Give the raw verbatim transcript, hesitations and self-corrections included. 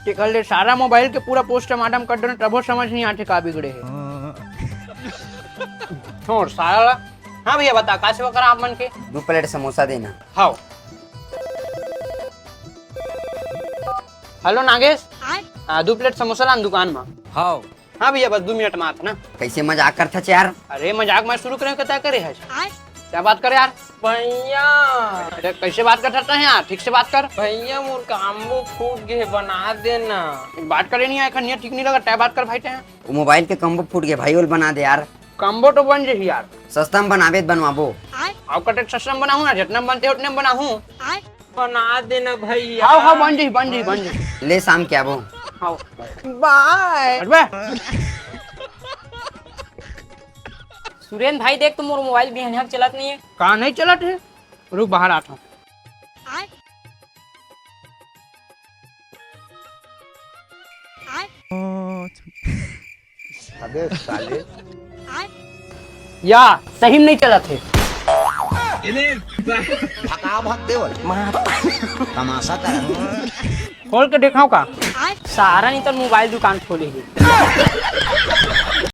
के कर ले, सारा मोबाइल के पूरा पोस्टमार्टम कर देना, तभो समझ नहीं आथे का बिगड़े हे। छोड़ सारा ला। हाँ भैया, बता, का सेवा करा आप मन के? दू प्लेट समोसा देना। हाव। हेलो नागेश। हाँ, दू प्लेट समोसा लान दुकान में। हाव। हाँ भैया, बस दू मिनट में आत ना। कैसे मजाक करथच यार? अरे मजाक मैं शुरू करें, कता करे है? क्या बात कर यार? भैया। अरे कैसे बात करथच यार? ठीक से बात कर। भैया, मोर कॉम्बो फूट गे, बना देना। बात करे नहीं आए, ठीक नहीं लगा, तय बात कर भाई तय। वो मोबाइल के कॉम्बो फूट गे भाई, ओल बना दे यार। कॉम्बो तो बन जही यार। सस्ता में बनाबे त बनवाबो। अउ कतेक सस्ता में बनाहूँ ना, जितना में बनते उतने में बनाहूँ। बना देना भैया। हाव, हाव, बन जही, बन जही, बन जही। ले शाम के आबो। हाव। बाय। हटबे। सुरेन भाई, देख तो मोर मोबाइल बिहनिया के चलत नहीं है। का नहीं चलत है? रुक, बाहर आत हूँ। अबे साले। या, सही में नहीं चलत है। भका भक देवल। तमाशा कर। खोल के देखाओ का? सारा नहीं तो मोबाइल दुकान खोले ही।